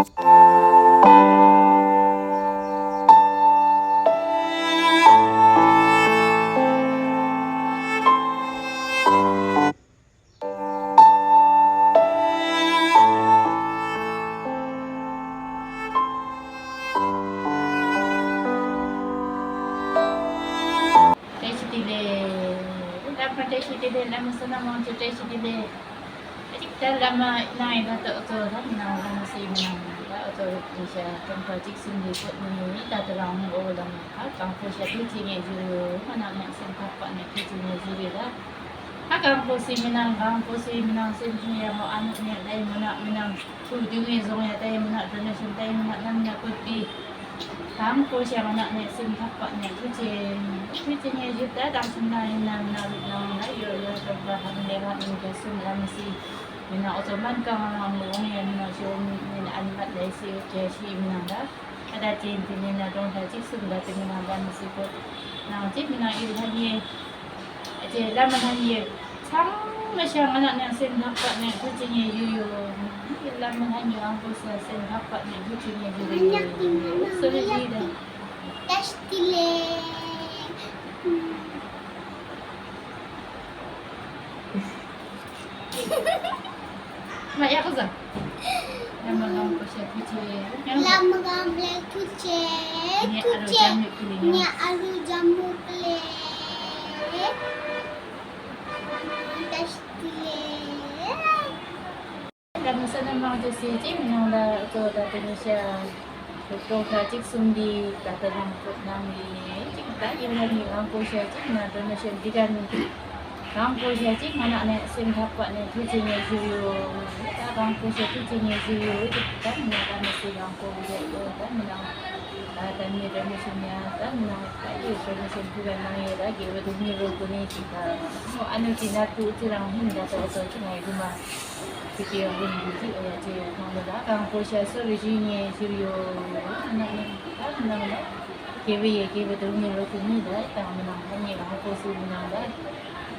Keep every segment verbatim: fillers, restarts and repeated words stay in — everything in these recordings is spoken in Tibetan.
བཀྲ་ཤིས་བདེ་ལེགས། བླ་མ་བཀྲ་ཤིས་བདེ་ལེགས། བླ་མ་བསོད་ནམས་དབང་ཕྱུག་བཀྲ་ཤིས་བདེ་ལེགས། ཨ་ཅིག་ད་བླ་མ་ནང་ཡིན་ད་ལྟ་ཨོ་ཚོ་ད་མི་ནང་བླ་མ་སེ་མི་ནང་ད་ཨོ་ཚོ་རེད་ཤ་ཀྲོང་ཁ་གཅིག་གསུམ་ལས་བོད་ནི་ད་ད་རང་ཨོ་བླ་མ་ད་གང་པོ་ཤ་ཐུགས་རྗེ་ཆེ་ཞུ་ཡོད། མ་ནང་ནས་སེམས་ཐག་པ་ནས་ཐུགས་རྗེ་ཆེ་ཞུ་ཡོད། ད་ད་གང་པོ་སེ་མི་ནང་གང་པོ་སེ་མི་ནང་སེམས་ཆུང་ཡ་མོ་ཨ་ནུ་ནས་ད་ཡི་མི་ནང་མི་ནང་ཐུགས་རྒྱུས་ངེས་བཟུང་ཡ་ད་ཡི་མི་ནང་འགྲོ་ན་ཤུམ་ད་ཡི་མི་ནང་ནམ་ན་ཀུ་ཏི། དང་པོ་ཞེས་ང་ནག་ནས་སེམས་ཐག་པ་ནས་ཐུགས་རྗེ་ཆེ། ཐུགས་རྗེ་ཆེ་ཞུ། ད་དང་སུམ་ན་ཡིན་ན་ན་རུ་ནང་ན་ཡོད་ཡོད་རོགས་པ་ཧ་ལས་ང་ནིང་ག་སུམ་ལ་མི་སི་མི་ན་ཨོ་ཚོ་མན་ཀ་ང་ལ་མི་འོང་ཡ་མི་ན་ཞོ་མི་ན་ཨ་ནི་མ་ལས་སི་ཡོད་ཀྱ་ཤི་མི་ན་ད་ད་ད་ཅེན་དི་མི་ན་གྲོང་ཁྱེར་གཅིག་གསུམ་ད་དི་མི་ན་ད་མི་སི་གོ་ནང་གཅིག་མི་ན་ཡོད་ཧ་ཡེ། ཨ་ཅེ་བླ་མ་ལྷ་ཉེ་ཚང་མ་ཤ་ང་ལ་ནས་སེམས་ལྷག་པ་ནས་ཐུགས་རྗེ་ཆེ་ཞུ་ཡོད། བླ་མ་ལྷ་ཉེ་དབང་པོ་ཤ་སེམས་ལྷག་པ་ནས་ཐུགས་རྗེ་ཆེ་ཞུ་ཡོད། སོ་རེ་ཞིག་རེད། བཀྲ་ཤིས་བདེ་ལེགས། མ་ཡག་གོ་ཟ། བླ་མ་དབང་པོ་ཤ་ཐུགས་རྗེ་ཆེ། བླ་མ་དབང་པོ་ཐུགས་རྗེ་ཆེ། ངའི་ཨ་རུ་ཇམ་མི་ཀུ་ལི་ཡང་། ངའི་ཨ་རུ་ཇམ་མི་ཀུ་ལི་ཡང་། བཀྲ་ཤིས་བདེ་ལེགས། བླ་མ་བསོད་ནམས་དབང་ཕྱུག་སྲས་ཀྱི་མི་ནང་ལ་གཙོ་བོ་ད་དེ་ནས་ཤ་སློབ་གྲོགས་ཁ་གཅིག་གསུམ་འདི་ད་ལྟ་རང་བོད་ནང་ནས་གཅིག་ད་ཡིན་ལ་ནི་རང་བོད་ཤ་གཅིག་ན་འགྲོ་ན་ཤ་འདི་ག་ནི་རང་བོད་ཤ་གཅིག་མ་ནག་ནས་སེམས་ཐག་པ་ནས་ཐུགས་རྗེ་ཆེ་ཞུ་ཡོད། ད་རང་བོད་ཤ་ཐུགས་རྗེ་ཆེ་ཞུ་ཡོད། ད་མི་ནག་ད་ནི་སེ་རང་བོད་ཤ་ཡོད། ད་མི་ནག་ད་ད་མི་འགྲོ་ན་ཤ་ཉ་ད་མི་ནག་ད་ཡོད་འགྲོ་ན་ཤ་འདི་ག་ནང་ཡོད། ད་དགེ་བ་སྡུག་བསྔལ་རོ་དགུ་ནས་གཅིག་ད་ཨ་ནུ་ཅི་ན་ཐུགས་རྗེ་རང་ཧིན་ད་ད་ད་ཅི་ང་ཡོད་མ། དེ་གའི་དབང་གི་ཨོ་ཡ་ཅེ་ཡོད་ཁང་ལ་ད་གང་པོ་ཤ་སོ་རི་ཞིག་ངས་ཞུ་ཡོད། ནང་ནས་ད་ནང་ནས་དགེ་བའི་ཡེ་དགེ་བའི་དོན་ནི་རོ་ཀུ་ནི་ད་དང་མི་ནང་ད་ངས་གང་པོ་སུ་མི་ནང་ད་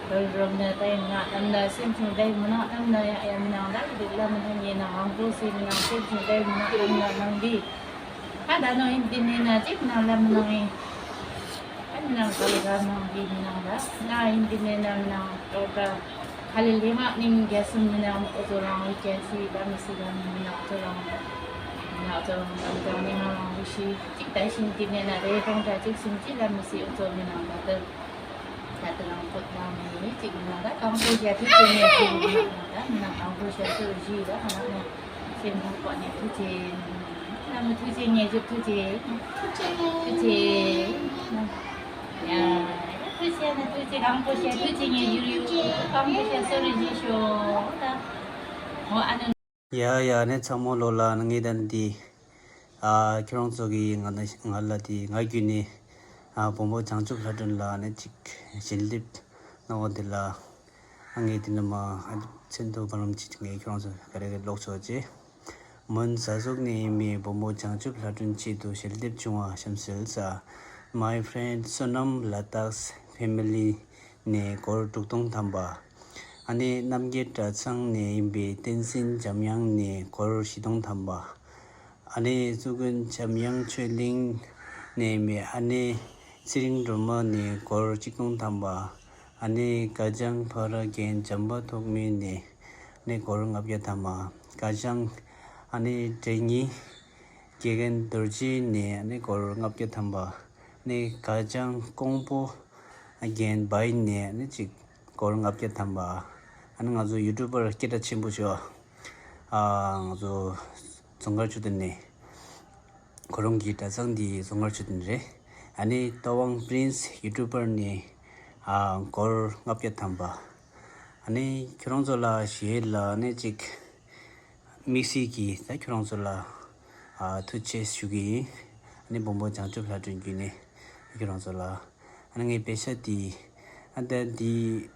རོ་རོ་ན་ད་ཡིན་ན་ཨམ་ན་སེམས་ཆུང་ད་ཡིན་མི་ནང་ཨམ་ན་ཡ་ཡ་མི་ནང་ད་ཡིན་ལ་མི་ནང་ངས་ན་གང་པོ་སུ་མི་ནང་སེམས་ཆུང་ད་ཡིན་མི་ནང་ཨམ་ན་ནང་འདི་ད་ད་ནོ་ཡིན་འདི་ནས་ན་ཅིག་ནང་ལ་མི་ནང་ཡིན། ཨ་ནི་ནང་ག་ལ་ག་ནང་གི་མི་ནང་ལ་ང་ཡིན་འདི་ནས་ནང་ནང་ཏོ་ཏ་ཁ་ལེ་ལེ་ང་ནིང་རྒྱ་སུ་མི་ནང་ཨོ་ཚོ་རང་ཨོ་རྒྱ་སི་ལ་མི་སི་ལ་མི་ནང་ཨོ་ཚོ་རང་ང་ཨོ་ཚོ་རང་ལ་ལ་ནི་ང་རང་ཨོ་ཤི་ཅིག་ད་ཤིན་འདི་ནས་ན་རེ་གྲོང་ད་ཅིག་སུམ་ཅི་ལ་མི་སི་ཨོ་ཚོ་མི་ནང་ད་ད་ད་ད་རང་ཁོ་ནང་མི་ཅིག་མི་ནང་ད་གང་པོ་རྒྱ་ཐུག་ཅི་ནས་ཅིག་མི་ནང་ད་མི་ནང་གང་པོ་རྒྱ་སུ་ཞི་ལ་ང་ནང་ནས་སེམས་ཐག་པ་ནས་ཐུག་ཅི། བླ་མ་ཐུགས་རྗེ་ཆེ་ཞུ། ཐུགས་རྗེ་ཆེ། ཐུགས་རྗེ་ཆེ། ཡ། ཐུགས་རྗེ་ཆེ་ན་ཐུགས་རྗེ་ཆེ། གང་པོ་ཤ་ཐུགས་རྗེ་ཆེ་ཞུ་ཡོད། གང་པོ་ཤ་སོ་རེ་ཞིག་ཤོག་ད། འོ་ཨ་ནི། ཡ་ཡ་ནས་ཚང་མ་ལོ་ལ་ནི་ངེས་དང་འདི། ཨ་ཁྱོད་རང་ཚོ་གིས་ང་ན་ང་ལ་དེ་ང་བརྒྱུད་ནས་ཨ་བོན་པོ་བྱང་ཆུབ་ལྷ་སྒྲོན་ལ་ནི་ཅིག་ཞལ་འདེབས་གནང་བ་འདི་ལ་ཨ་ངས་དེ་ནི་མ་ཨ་མཚན་ཐོ་བར་རམ་ཅིག་ངས་ཁྱོད་རང་ཚོ་ག་རེ་ག་ཀློག་ཆོག་ཅེས། མོན་ཟ་ཟུག་ནས་ཡིན་པའི་བོན་པོ་བྱང་ཆུབ་ལྷ་སྒྲོན་ཆེད་དུ་ཞལ་འདེབས་བྱུང་བ་གཤམ་གསལ་ས། My friend Sonam Ladakh family ནས་སྒོར་དྲུག་སྟོང་ཐམ་པ། ཨ་ནེ་རྣམ་རྒྱལ་གྲྭ་ཚང་ནས་ཡིན་པའི་བསྟན་འཛིན་འཇམ་དབྱངས་ནས་སྒོར་བཞི་སྟོང་ཐམ་པ། ཨ་ནེ་གཙུག་དགོན་འཇམ་དབྱངས་ཆོས་གླིང་ནས་ཡིན་པའི་ཨ་ནེ་ཚེ་རིང་སྒྲོལ་མ་ནས་སྒོར་གཅིག་སྟོང་ཐམ་པ། ཨ་ནེ་སྐལ་བཟང་ཕ་ར་རྒན་འཇམ་པ་ཐོགས་མེད་ནས་ནས་སྒོར་ལྔ་བརྒྱ་ཐམ་པ། སྐལ་བཟང་ཨ་ནེ་བགྲེས་ཉི་དགེ་རྒན་རྡོ་རྗེ་ནས་ཨ་ནེ་སྒོར་ལྔ་བརྒྱ་ཐམ་པ། ནས་སྐལ་བཟང་ཀོང་པོ་རྒན་བའི་ནས་ཨ་ནེ་གཅིག་སྒོར་ལྔ་བརྒྱ་ཐམ་པ། ཨ་ནེ་ང་ཚོ་ཡུ་ཊུབ་པར་སྐད་གྲགས་ཆེན་པོ་ཞིག་ཨ་ང་ཚོ་ཙོང་ཁ་ཆོས་སྒྲོན་ནས། ཁོ་རང་གི་གྲྭ་ཚང་འདི་ཙོང་ཁ་ཆོས་སྒྲོན་རེད། ཨ་ནི་ཏོ་ཝང་པྲིན་སི་ཡུ་ཊུབ་པར་ནས་ཨ་སྒོར་ལྔ་བརྒྱ་ཐམ་པ། ཨ་ནི་ཁྱོད་རང་ཚོ་ལ་ཞེས་ལ་ཨ་ནི་ཅིག་དམིགས་བསལ་གྱིས་ད་ཁྱོད་རང་ཚོ་ལ་ཨ་ཐུགས་རྗེ་ཆེ་ཞུ་གི་ཡིན། ཨ་ནི་བོན་པོ་བྱང་ཆུབ་ལྷ་སྒྲོན་བརྒྱུད་ནས་ཁྱོད་རང་ཚོ་ལ་ཨ་ནི་ངའི་པེ་ཤ་འདི་ཨ་ད་འདི།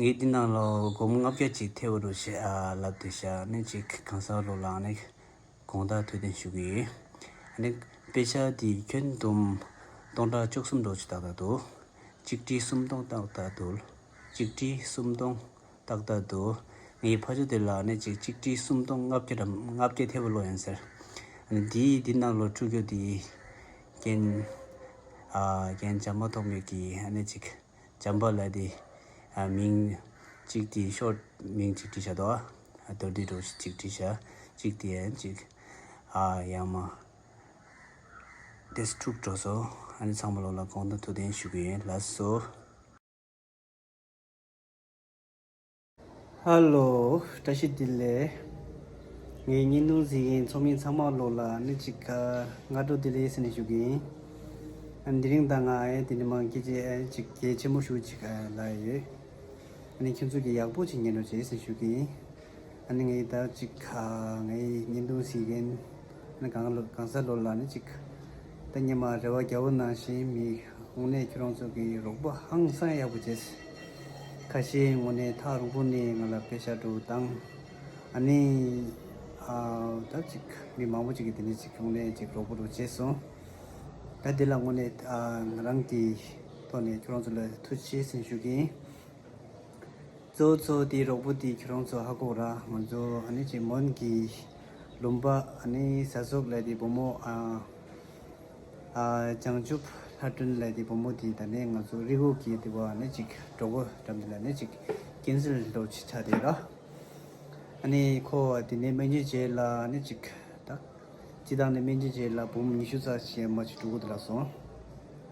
ངས་འདི་ནང་ལ་སྒོར་མོ་ལྔ་བརྒྱ་ཅིག་ཐེབས་པ་རུ་བྱས་ཨ་ལབ་དེ་བཞག་ནས་ཅིག་གང་ཟག་ལོ་ལ་ནས་དགོངས་དག་ཐུགས་བདེན་ཞུ་གི་ཡོད། ཨ་ནི་དཔེ་ཆ་དེ་ཁྱོན་བསྡོམས་སྟོང་ཕྲག་བཅུ་གསུམ་འགྲོ་ཆུ་ཏག་ཏག་འདུག་གཅིག་ཁྲི་སུམ་སྟོང་ཏག་ཏག་འདུག་གཅིག་ཁྲི་སུམ་སྟོང་ཏག་ཏག་འདུག་ངའི་ཕ་ཇོ་དེ་ལ་ནི་ཅིག་གཅིག་ཁྲི་སུམ་སྟོང་ལྔ་བརྒྱ་དང་ལྔ་བརྒྱ་ཐེབས་ལོ་ཡིན་ཟེར། ཨ་ནི་འདིའི་འདི་ནང་ལོ་སྤྲུལ་རྒྱུ་དེ་རྒན་ཨ་རྒན་བྱམས་པ་ཐོགས་མེད་ཀྱིས་ཨ་ནི་ཅིག་བྱམས་པ་ལ་དེ་ཨ་མིང་གཅིག་དེ་ཤོར་མིང་གཅིག་བྲིས་བཞག་འདུག་ཨ་མདོར་བསྡུས་འདྲ་བོ་ཞིག་གཅིག་བྲིས་བཞག་གཅིག་དེ་ཡང་གཅིག་ཨ་ཡང་མ་དེ་དྲུག་འགྲོ་སོང་། ཨ་ནི་ཚང་མ་ལོ་ལ་དགོངས་དག་ཐུགས་བདེན་ཞུ་གི་ཡིན། ལགས་སོ། ཧ་ལོ། བཀྲ་ཤིས་བདེ་ལེགས། ངའི་བརྙན་ཐུང་གཟིགས་མཁན་ཚོགས་མི་ཚང་མ་ལོ་ལ་ནི་གཅིག་ཁ་སྔ་དྲོ་བདེ་ལེགས་ཟེར་ནས་ཞུ་གི་ཡིན། ཨ་ནི་དེ་རིང་ད་ང་ཨེ་དེ་ནི་མང་སྐད་ཆ་ཨེ་གཅིག་གལ་ཆེན་པོ་ཞུ་གཅིག་ལ་ཡོད། ཨ་ནི་ཁྱོད་ཚོ་གི་ཡག་པོ་ཅིག་ཉན་རོགས་བྱེད་ཟེར་ཞུ་གི་ཡིན། ཨ་ནི་ངའི་ད་གཅིག་ཁ་ངའི་བརྙན་ཐུང་གཟིགས་མཁན་ཨ་ནི་གང་ལོ་གང་ས་ལོ་ལ་ནི་གཅིག་ད་ཉི་མ་རེ་བ་རྒྱལ་པོ་ནང་བཞིན་མི། དངོས་གནས་ཁྱོད་རང་ཚོ་གི་རོགས་པ་ཧང་སང་ཡག་པོ་བྱས། ཁ་ཤས་དངོས་གནས་ཐག་རིང་པོ་ནས་ང་ལ་པེ་ཤག་འགྲོ་བཏང་། ཨ་ནི་ཨ་ད་ཅིག་མི་མང་པོ་ཅིག་གིས་དེ་ནས་ཅིག་དངོས་གནས་ཅིག་རོགས་པ་རུ་བྱས་སོང་། ད་དེ་ལ་དངོས་གནས་ཨ་ང་རང་གི་ཐོག་ནས་ཁྱོད་རང་ཚོ་ལ་ཐུགས་རྗེ་ཆེ་ཟེར་ཞུ་གི་ཡིན། གཙོ་བོ་གཙོ་བོ་དེའི་རོགས་པ་དེ་ཁྱོད་རང་ཚོ་ཧ་གོ་ར། ང་ཚོ་ཨ་ནི་ཅིག་མོན་གྱི་ལུང་པ་ཨ་ནི་ཟ་ཟོག་ལས་དེ་བུ་མོ་ཨ། ཨ་བྱང་ཆུབ་ལྷ་སྒྲོན་ལས་དེ་བུ་མོ་དེ་ད་ནས་ང་ཚོ་རི་ཁོག་གི་དེ་བ་ནས་ཅིག་གྲོགས་པོ་འགྲམ་དེ་ལ་ནས་ཅིག་ཀན་སེལ་འགྲོ་ཆི་ཆ་དེ་ར། ཨ་ནི་ཁོ་དེ་ནས་སྨན་བཅོས་བྱས་ལ་ནས་ཅིག་ད་སྤྱི་བཏང་ནས་སྨན་བཅོས་བྱས་ལ་འབུམ་ཉི་ཤུ་རྩ་ཞེ་མ་ཅིག་འགྲོ་གི་འདུག་ལ་སོང་།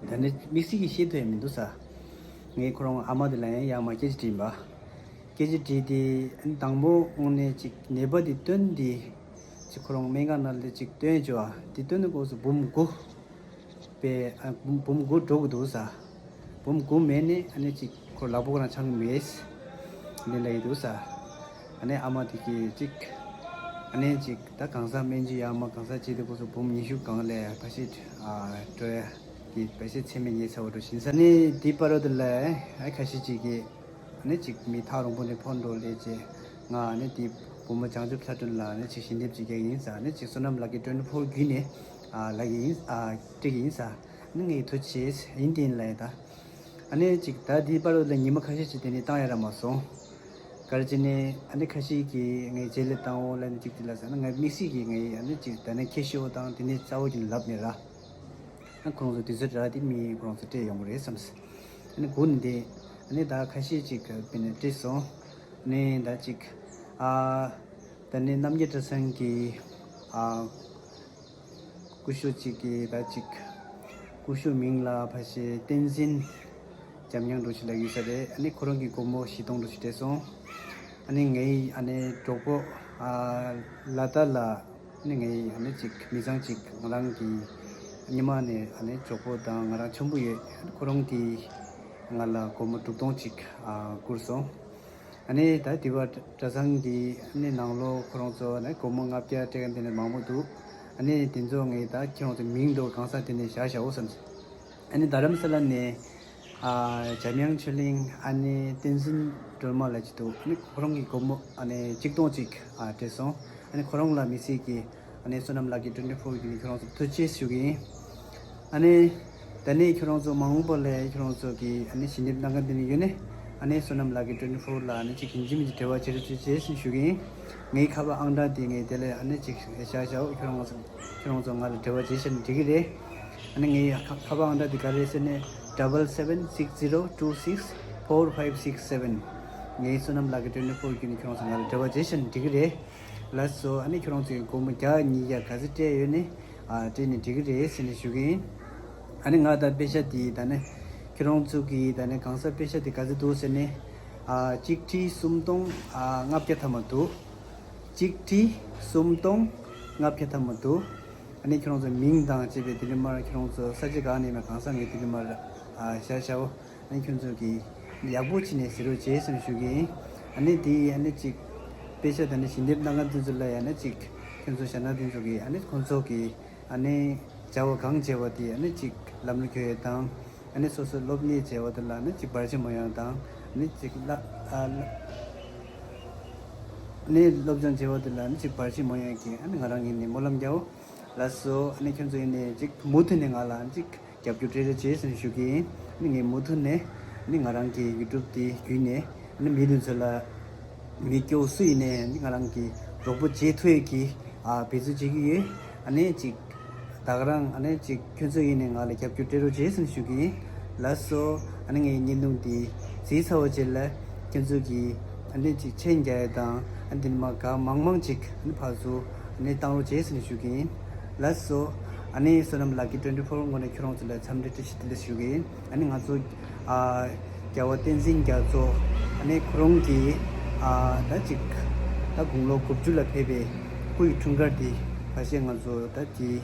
ད་ནི་དམིགས་བསལ་གྱི་ཤེས་ཐུབ་ཡ་མི་འདུག་ས། ངས་ཁོ་རང་ཨ་མ་དེ་ལ་ཡང་ཡང་མ་སྐད་ཆ་དྲིས་པ། སྐད་ཆ་དྲིས་ཏེ་ཨ་ནི་དང་པོ་དངོས་གནས་ཅིག་ནད་པ་དེ་བཏོན་ཏེ་ཅིག་ཁོ་རང་སྨན་ཁང་ནང་ལ་ཅིག་བཏོན་བྱོས་ཨ། དེ་བཏོན་ནས་སྐབས་སུ་འབུམ་དགུ་པའི་ཨ་འབུམ་འབུམ་དགུ་འགྲོ་གི་འདུག་ས། འབུམ་དགུ་མེད་ནས་ཨ་ནི་ཅིག་ཁོ་ལག་པ་ཁོ་རང་འཆང་གི་མེད། འདི་ལ་ཡི་འདུག་ས། ཨ་ནི་ཨ་མ་དེ་གིས་ཅིག་ཨ་ནི་ཅིག་ད་གང་ཟག་སྨན་བཅོས་ཡག་མ་གང་ཟག་བྱས་ཏེ་སྐབས་སུ་འབུམ་ཉི་ཤུ་སྒང་ལས་ཕ་ཤི་ཨ་འགྲོ་ཡ་གི་ཕ་ཤི་ཚད་མེད་ཉེ་ཚ་བ་འགྲོ་བཞིན་ས། ཨ་ནི་དེའི་བར་དུ་ལ་ཨ་ཁ་ཤས་ཅིག་གིས་ཨ་ནི་ཅིག་མི་ཐག་རིང་པོ་ནས་ཕོན་འགྲོ་ལས་བྱས་ང་ཨ་ནི་དེ་བུ་མོ་བྱང་ཆུབ་ལྷ་སྒྲོན་ལ་ཨ་ནི་ཅིག་ཞལ་འདེབས་ཅིག་རྒྱག་ཡིན་ཟེར། ཨ་ནི་ཅིག་བསོད་ནམས་ལགས་ཀྱི་ཊུ་ཝེན་ཊི་ཕོར་བརྒྱུད་ནས་ཨ་ལབ་ཀྱི་ཡིན་ཨ་སྤྲད་ཀྱི་ཡིན་ཟེར། ཨ་ནི་ངས་ཐུགས་རྗེ་ཆེ་ཡིན་དེ་ཡིན་ལབ་ཡ་ད། ཨ་ནི་ཅིག་ད་དེའི་བར་དུ་ལ་ཉི་མ་ཁ་ཤས་ཅིག་དེ་ནས་བཏང་ཡ་རག་མ་སོང་། ག་རེ་བྱས་ནས་ཨ་ནི་ཁ་ཤས་ཀྱིས་ངའི་རྗེས་ལ་བཏང་འོ་ལབ་ནས་ཅིག་དེ་ལ་ཟེར་ན་ངའི་དམིགས་བསལ་གྱིས་ངའི་ཨ་ནི་ཅིག་ད་ནི་ཁྱེད་ཤེས་འོ་དང་དེ་ནས་རྩ་བོ་ཅིག་ལབ་ནས་ར། ཨ་ཁོང་ཚོ་དུས་ཚོད་རག་དེ་མི་ཁོང་ཚོ་སྤྲད་ཡོང་གི་རེད་བསམ། ཨ་ནི་སྒུག་ནས་བསྡད། ཨ་ནི་ད་ཁ་ཤས་ཅིག་དཔེར་ན་སྤྲད་སོང་། ཨ་ནི་ད་ཅིག་ཨ་ད་ནི་རྣམ་རྒྱལ་གྲྭ་ཚང་གི་ཨ་སྐུ་ཞབས་ཅིག་གིས་ད་ཅིག་སྐུ་ཞབས་མིང་ལ་ཕ་ཤེ་བསྟན་འཛིན་འཇམ་དབྱངས་འགྲོ་ཆེ་ལ་ཡོད་ས་རེད། ཨ་ནི་ཁོ་རང་གི་སྒོར་མོ་བཞི་སྟོང་འགྲོ་ཆེ་སྤྲད་སོང་། ཨ་ནི་ངའི་ཨ་ནི་གྲོགས་པོ་ཨ་ལ་ད་ལ། ཨ་ནི་ངའི་ཨ་ནི་ཅིག་མི་ཚང་ཅིག་ང་རང་གི་ཉི་མ་ནས་ཨ་ནི་གྲོགས་པོ་དང་ང་རང་ཆེན་པོ་ཡོད། ཁོ་རང་གིས་ང་ལ་སྒོར་མོ་དྲུག་སྟོང་ཅིག་ཨ་བསྐུར་སོང་། ཨ་ནི་ད་དེ་བ་གྲྭ་ཚང་གི་ཨ་ནི་ནང་ལོགས་ཁོ་རང་ཚོ་ཨ་ནི་སྒོར་མོ་ལྔ་བརྒྱ་སྤྲད་མཁན་དེ་ནས་མང་པོ་འདུག་ཨ་ནི་དེ་ཚོ་ངས་ད་ཁྱེད་རང་ཚོ་མིང་འདུག་གང་ས་དེ་ནས་བཞག་བཞག་འོ་བསམ། ཨ་ནི་རྡ་རམ་ས་ལ་ནས་ཨ་འཇམ་དབྱངས་ཆོས་གླིང་ཨ་ནི་བསྟན་འཛིན་སྒྲོལ་མ་ལ་ཅིག་འདུག་ཨ་ནི་ཁོ་རང་གི་སྒོར་མོ་ཨ་ནི་གཅིག་སྟོང་ཅིག་ཨ་སྤྲད་སོང་། ཨ་ནི་ཁོ་རང་ལ་མི་སྲིད་ཀྱི་ཨ་ནི་བསོད་ནམས་ལགས་ཀྱི་ཊུ་ཝེན་ཊི་ཕོར་གྱི་ཁྱོད་རང་ཚོ་ཐུགས་རྗེ་ཆེ་ཞུ་གི་ཡིན། ཨ་ནི་ད་ནི་ཁྱོད་རང་ཚོ་མ་འོངས་པ་ལ་ཁྱོད་རང་ཚོ་གི་ཨ་ནི་ཞལ་འདེབས་གནང་མཁན་དེ་ནི་ཡོད་ནི། ཨ་ནི་བསོད་ནམས་ལགས་ཀྱི་ཊུ་ཝེན་ཊི་ཕོར་ལ་ཨ་ནི་ཅིག་ཡིན་གཅིག་མིན་གཅིག་འབྲེལ་བ་བྱེད་རོགས་བྱེད་ཅེས་ཞུ་གི་ཡིན། ངའི་ཁ་པར་ཨང་གྲངས་དེ་ངས་དེ་ལས་ཨ་ནི་ཅིག་བཞག་བཞག་ཁྱོད་རང་ཚོ་ཁྱོད་རང་ཚོ་ང་ལ་འབྲེལ་བ་བྱེད་ཤེས་ན་འགྲིག་གི་རེད། ཨ་ནི་ངའི་ཁ་ཁ་པར་ཨང་གྲངས་དེ་ག་རེ་རེད་ཟེར་ནས་double seven six zero two six four five six seven། ངའི་བསོད་ནམས་ལགས་ཀྱི་ཊུ་ཝེན་ཊི་ཕོར་བརྒྱུད་ནས་ཁྱོད་རང་ཚོ་ང་ལ་འབྲེལ་བ་བྱེད་ཤེས་ན་འགྲིག་གི་རེད། ལགས་སོ། ཨ་ནི་ཁྱོད་རང་ཚོས་སྒོར་མོ་བརྒྱ་ཉིས་བརྒྱ་ག་ཚོད་སྤྲད་ཡོད་ནི་ཨ་སྤྲད་ནས་འགྲིག་གི་རེད་ཟེར་ནས་ཞུ་གི་ཡིན། ཨ་ནི་ང་ད་པེ་ཤ་དེ་ད་ནི་ཁྱོད་རང་ཚོ་གི་ད་ནི་གང་ས་པེ་ཤ་དེ་ག་ཚོད་འདུག་ཟེར་ནས་ཨ་གཅིག་ཁྲི་སུམ་སྟོང་ཨ་ལྔ་བརྒྱ་ཐམ་པ་འདུག་གཅིག་ཁྲི་སུམ་སྟོང་ལྔ་བརྒྱ་ཐམ་པ་འདུག་ཨ་ནི་ཁྱོད་རང་ཚོ་མིང་དང་བཅས་པའི་དེ་ལས་མར་ཁྱོད་རང་ཚོ་ས་ཆ་གང་ནས་མ་གང་ས་ངས་དེ་ལས་མར་ཨ་བཞག་བཞག་ཨ་ནི་ཁྱོད་ཚོ་གིས་ཡག་པོ་བྱས་ནས་གཟིགས་རོགས་བྱེད་ཟེར་ནས་ཞུ་གི་ཡིན། ཨ་ནི་དེ་ཨ་ནི་ཅིག་དཔེ་ཆ་དང་ནི་ཞལ་འདེབས་གནང་མཁན་དེ་ཚོ་ལ་ཡང་ན་ཅིག་ཁྱོད་ཚོ་ཞྭ་ནག་དེ་ཚོ་གིས་ཨ་ནི་ཁོང་ཚོ་གིས་ཨ་ནི་བྱ་བ་གང་བྱས་པ་དེ་ཨ་ནི་ཅིག་ལམ་ལུགས་ཁྱོད་ཡོད་དང་ཨ་ནི་སོ་སོ་སློབ་གཉེར་བྱས་པ་དེ་ལ་ཨ་ནི་ཅིག་བར་ཆད་མ་ཡོང་དང་ཨ་ནི་ཅིག་ལ་ཨ་ལ་ཨ་ནི་སློབ་སྦྱོང་བྱས་པ་དེ་ལ་ཨ་ནི་ཅིག་བར་ཆད་མ་ཡོང་གི་ཨ་ནི་ང་རང་ངོས་ནས་སྨོན་ལམ་རྒྱག་འོ། ལགས་སོ། ཨ་ནི་ཁྱོད་ཚོ་ཡིན་ནས་ཅིག་མུ་མཐུད་ནས་ང་ལ་ཅིག་རྒྱབ་སྐྱོར་སྤྲད་རོགས་བྱེད་ཟེར་ནས་ཞུ་གི་ཡིན། ཨ་ནི་ངས་མུ་མཐུད་ནས་ཨ་ནི་ང་རང་གི་ཡུ་ཊུབ་དེ་བརྒྱུད་ནས་ཨ་ནི་མི་དེ་ཚོ་ལ་ མི་སྐྱོ་སུ་ཡིན་ནའི་ང་རང་གི་རོགས་པ་བྱེད་ཐུབ་ཡས་ཀྱི་ཨ་འབད་བརྩོན་བྱེད་ཀྱི་ཡོད། ཨ་ནི་ཅིག་ད་ག་རང་ཨ་ནི་ཅིག་ཁྱོད་ཚོ་ཡིན་ནའི་ང་ལ་རྒྱབ་སྐྱོར་སྤྲད་རོགས་བྱེད་ཟེར་ནས་ཞུ་གི་ཡིན། ལགས་སོ། ཨ་ནི་ངའི་བརྙན་ཐུང་འདི་གཟིགས་ཚར་བ་རྗེས་ལ་ཁྱོད་ཚོ་གི་ཨ་ནི་ཅིག་མཆན་རྒྱག་ཡས་དང་ཨ་ནི་འདི་ནས་མར་གང་མང་མང་ཅིག་ཨ་ནི་ཕར་ཚུར་ཨ་ནི་བཏང་རོགས་བྱེད་ཟེར་ནས་ཞུ་གི་ཡིན། ལགས་སོ། ཨ་ནི་བསོད་ནམས་ལགས་ཀྱི་ཊུ་ཝེན་ཊི་ཕོར་ངོས་ནས་ཁྱོད་རང་ཚོ་ལ་འཚམས་འདྲི་བཀྲ་ཤིས་བདེ་ལེགས་ཞུ་གི་ཡིན། ཨ་ནི་ང་ཚོ་ཨ་རྒྱལ་བ་བསྟན་འཛིན་རྒྱ་མཚོ་ཨ་ནི་ཁོ་རང་གི་ཨ་ད་ཅིག་ད་དགུང་ལོ་དགུ་བཅུ་ལ་ཕེབས་པའི་སྐུ་ཡི་འཁྲུངས་སྐར་དེ་ཕལ་ཆེར་ང་ཚོ་ད་དེ་སྤྱི་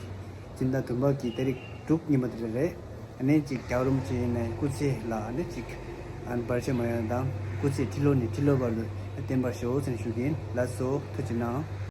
ཟླ་བདུན་པ་གི་ཏ་རིག་དྲུག་ཉིན་མོ་དེ་རེད། ཨ་ནི་ཅིག་རྒྱལ་བ་རིན་པོ་ཆེ་ཡིན་ནའི་སྐུ་ཚེ་ལ་ཨ་ནི་ཅིག་ཨ་ནི་བར་ཆད་མ་ཡོང་དང་སྐུ་ཚེ་ཁྲི་ལོ་ནས་ཁྲི་ལོ་བར་དུ་བརྟན་པར་ཤོག་ཟེར་ཞུ་གི་ཡིན། ལགས་སོ། ཐུགས་རྗེ་གནང་།